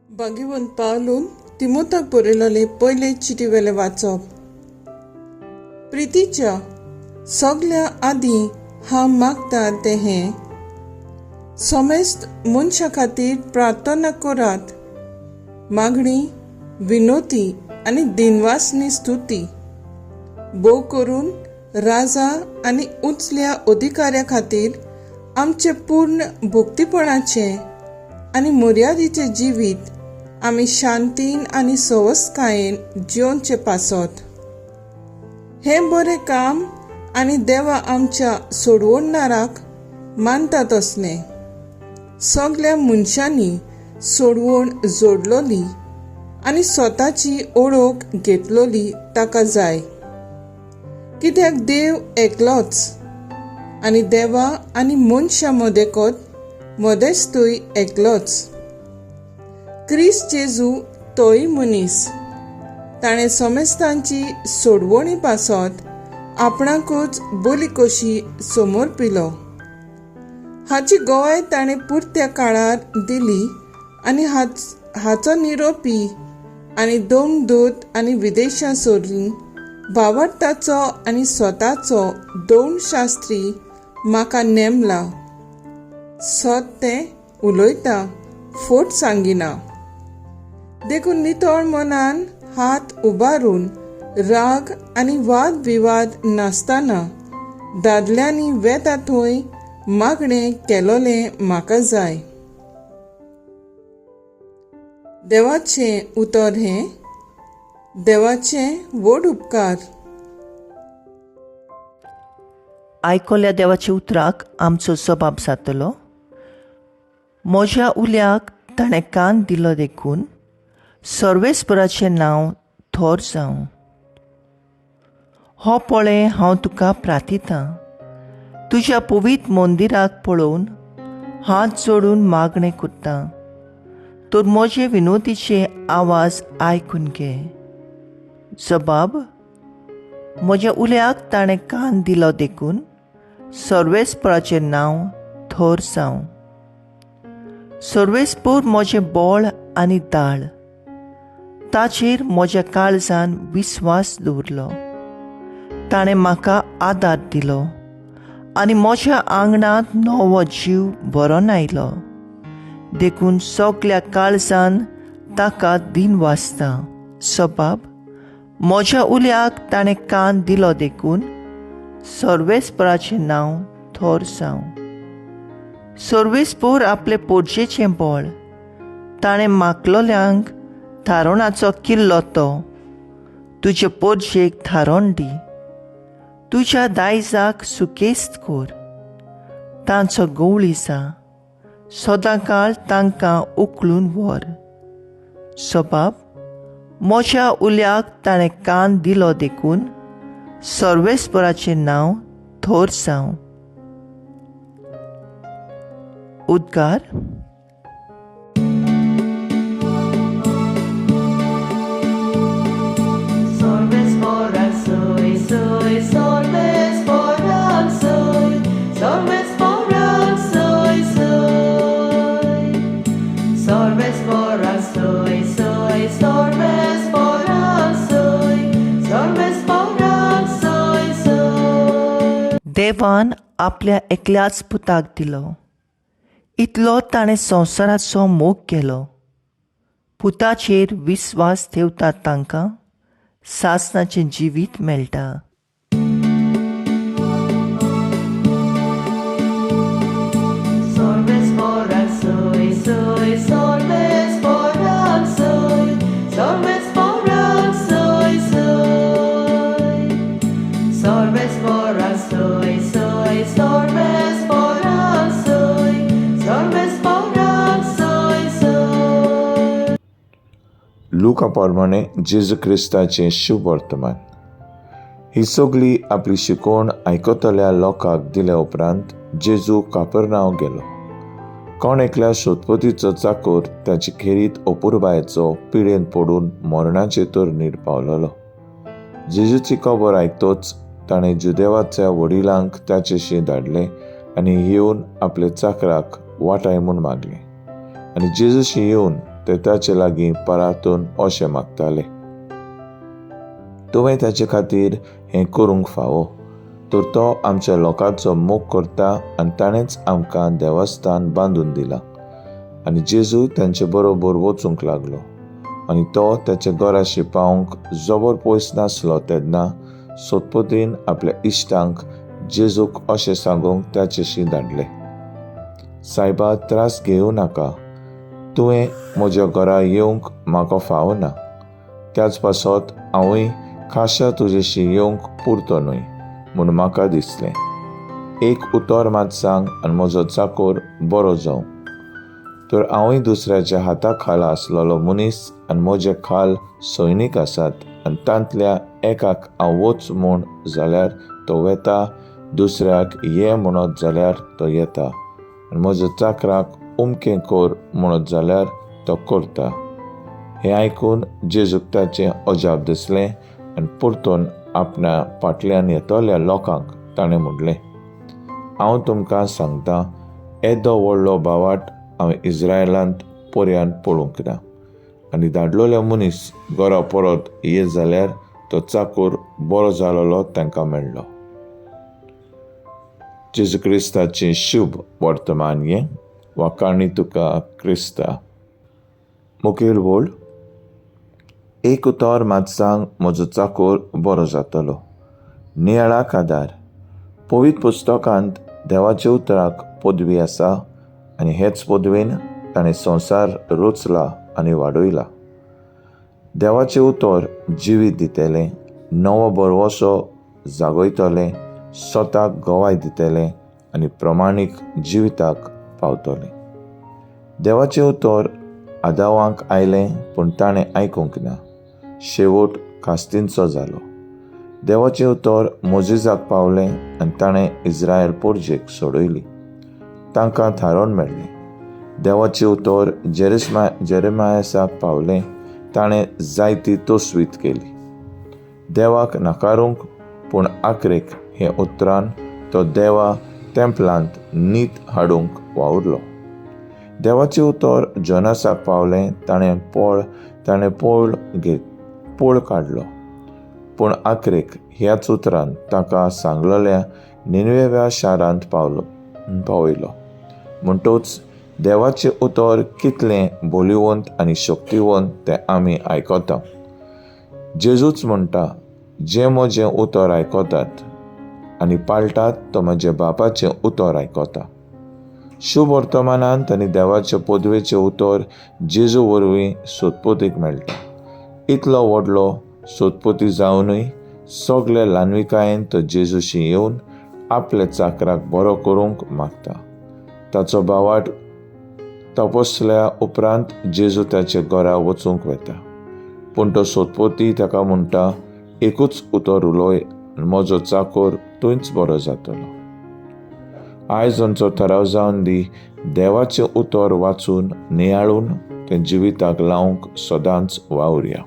भाग्यवंत पावलून तिमोताक बरयलोले पयले चिटी वेले वाचप. प्रितीच्या सगल्या आदीं हांव मागता तें हें, समेस्त मनशां खातीर प्रार्थना करात, मागणी, विनोती आनी दिनवासनी स्तुती भोव करून राजा आनी उंचल्या अधिकाऱ्या खातीर आमचें पूर्ण भक्तीपणाचें आनी मर्यादीचें जिवीत आमी शांतीन आनी सवसकायेन जियोवचें पासत. हें बरें काम आनी देवा आमच्या सोडवणदाराक मानता तसलें सगल्या मनशांनी सोडवण जोडलोली आनी स्वताची ओळख घेतलोली ताका जाय. कित्याक देव एकलोच आनी देवा आनी मनशां मदेकोत मदेस्तूय एकलोच, क्रिस्त जेजू तोय मनीस. ताणें समेस्तांची सोडवणी पासत आपणाकूच बली कशी समर्पिलो. हाची गवाय ताणें पुरत्या काळार दिली आनी हाचो निरोपी आनी दोन दूत आनी विदेशां सोडून भावार्थाचो आनी स्वताचो दोन शास्त्री म्हाका नेमला. सत तें उलयता, फोट सांगिना. देखून नितळ मनान हात उबारून राग आनी वाद विवाद नासतना दादल्यांनी वेता थंय मागणें केलोलें म्हाका जाय. देवाचें उतर हें देवाचें व्हड उपकार. आयकल्या देवाच्या उतराक आमचो जबाब जातलो. म्हज्या उल्याक ताणें कान दिलो देखून सर्वेस्पराचें नांव थोर जावं. हो पळय हांव तुका प्रार्थितां, तुज्या पवित्र मंदिराक पळोवन हात जोडून मागणें करतां, तर म्हजे विनोदीचे आवाज आयकून घे. जबाब, म्हज्या उल्याक ताणें कान दिलो देखून सर्वेस्पराचें नांव थोर जावं. सर्वेस्पर म्हजें बळ आनी दाळ, ताचेर म्हज्या काळजान विस्वास दवरलो. ताणें म्हाका आदार दिलो आनी म्हज्या आंगणांत नवो जीव भरोन आयलो. देखून सगल्या काळजान ताका दिन वाचता. सबाब, म्हज्या उल्याक ताणें कान दिलो देखून सर्वेस्पराचें नांव थोर जावं. सर्वेस्पर आपले पोरजेचें बळ, ताणें मागलोल्यांक थारोणाचो किल्लो तो. तुजे पोरजेक थारोण दी, तुज्या दायजाक सुकेस्त कर. तांचो गवळी जा, सदांकाळ तांकां उखलून व्हर. सबाब, म्हज्या उल्याक ताणें कान दिलो देखून सर्वेस्पराचें नांव थोर जावं. उद्गार. देवान आपल्या एकल्याच पुताक दिलो, इतलो ताणें संवसाराचो मोग केलो. पुताचेर विस्वास ठेवतात तांकां सासणाचें जिवीत मेळटा. लुका प्रमाणे जेजू क्रिस्ताचें शुभवर्तमान. ही सगळी आपली शिकवण आयकतल्या लोकांक दिल्या उपरांत जेजू कापरनांव गेलो. कोण एकल्या शोधपतीचो चाकोर ताचे खेरीत अपुरबायेचो पिडेन पडून मरणाचे तरणीर पावलोलो. जेजूची खबर आयकतोच ताणें जुदेवाच्या वडिलांक ताचेशी धाडले आनी येवन आपले चाकराक वाटाय म्हूण मागलें. आनी जेजूशी येवन ते ताचे लागीं परातून अशें मागताले, तुवें ताचे खातीर हें करूंक फावो, तर तो आमच्या लोकांचो मोग करता आनी ताणेंच आमकां देवस्थान बांदून दिलां. आनी जेजू तांचे बरोबर वचूंक लागलो. आनी तो ताच्या घराशी पावंक जबर पयस नासलो तेन्ना सोदपतीन आपल्या इश्टांक जेजूक अशें सांगूंक ताचेशी धाडले, सायबा, त्रास घेवं नाका, तुवें म्हज्या घरा येवंक म्हाका फावना, त्याच पासत हांवूय खाशा तुजेशी येवंक पुरतो न्हय म्हूण म्हाका दिसलें. एक उतर मात सांग आनी म्हजो चाकोर बरो जावं. तर हांवूय दुसऱ्याच्या हाता खाला आसलेलो मनीस आनी म्हजे खाल सैनीक आसात आनी तांतल्या एकाक हांव वच म्हूण जाल्यार तो वेता, दुसऱ्याक ये म्हणत जाल्यार तो येता, आनी म्हज्या चाकराक उमकें कर म्हणत जाल्यार तो करता. हें आयकून जेजूक ताचें अजाप दिसलें आनी परतून आपणा फाटल्यान येतल्या लोकांक ताणें म्हणलें, हांव तुमकां सांगता, येदो व्हडलो भावाट हांवें इस्रायलांत पर्यान पळोवंक ना. आनी धाडलेलो मनीस घरा परत येत जाल्यार तो चाकूर बरो जालेलो तांकां मेळ्ळो. जेजू क्रिस्ताचें शुभ वर्तमान हें. वाखाणी तुका क्रिस्ता. मुखेल वळ, एक उतर मात सांग, म्हजो चाकोर बरो जातलो. नियाळाक आदार. पवित्र पुस्तकांत देवाच्या उतराक पदवी आसा आनी हेच पदवेन ताणें संवसार रचला आनी वाडयला. देवाचें उतर जिवीत दितलें, नवो भरवसो जागयतलें, स्वताक गवाय दितलें आनी प्रमाणीक जिविताक पावतलें. देवाचें उतर आदावांक आयलें पूण ताणें आयकूंक ना, शेवट कास्तींचो जालो. देवाचें उतर मोजिजाक पावलें आनी ताणें इस्रायल पोरजेक सोडयली, तांकां थारोवन मेळ्ळें. देवाचें उतर जेरेमायसाक पावलें, ताणें जायती तस्वीत केली देवाक नाकारूंक, पूण आखरेक हे उतरान तो देवा तेंपलांत नीत हाडूंक वावुरलो. देवाचें उतर जोनासाक पावलें, ताणें पोळ काडलो, पूण आखरेक ह्याच उतरान ताका सांगलेल्या निनवेव्या शारांत पावयलो. म्हणटूच देवाचें उतर कितलें बोलिवंत आनी शक्तिवंत तें आमी आयकता. जेजूच म्हणटा, जे म्हजें उतर आयकतात आनी पाळटात तो म्हज्या बापाचें उतर आयकता. शुभ वर्तमानांत आनी देवाचे पदवेचें उतर जेजू वरवीं सोदपोतीक मेळटा. इतलो व्हडलो सोदपोती जावनूय सगळे ल्हानविकायेन तो जेजूशी येवन आपल्या चाकराक बरो करूंक मागता. ताचो भावाट तपासल्या उपरांत जेजू ताच्या घरा वचूंक वता, पूण तो सोदपोती ताका म्हणटा, एकूच उतर उलय आनी म्हजो चाकोर थंयच बरो जातलो. आयज आमचो थाराव जावन दी, देवाचें उतर वाचून नियाळून तें जिविताक लावंक सदांच वावुरया.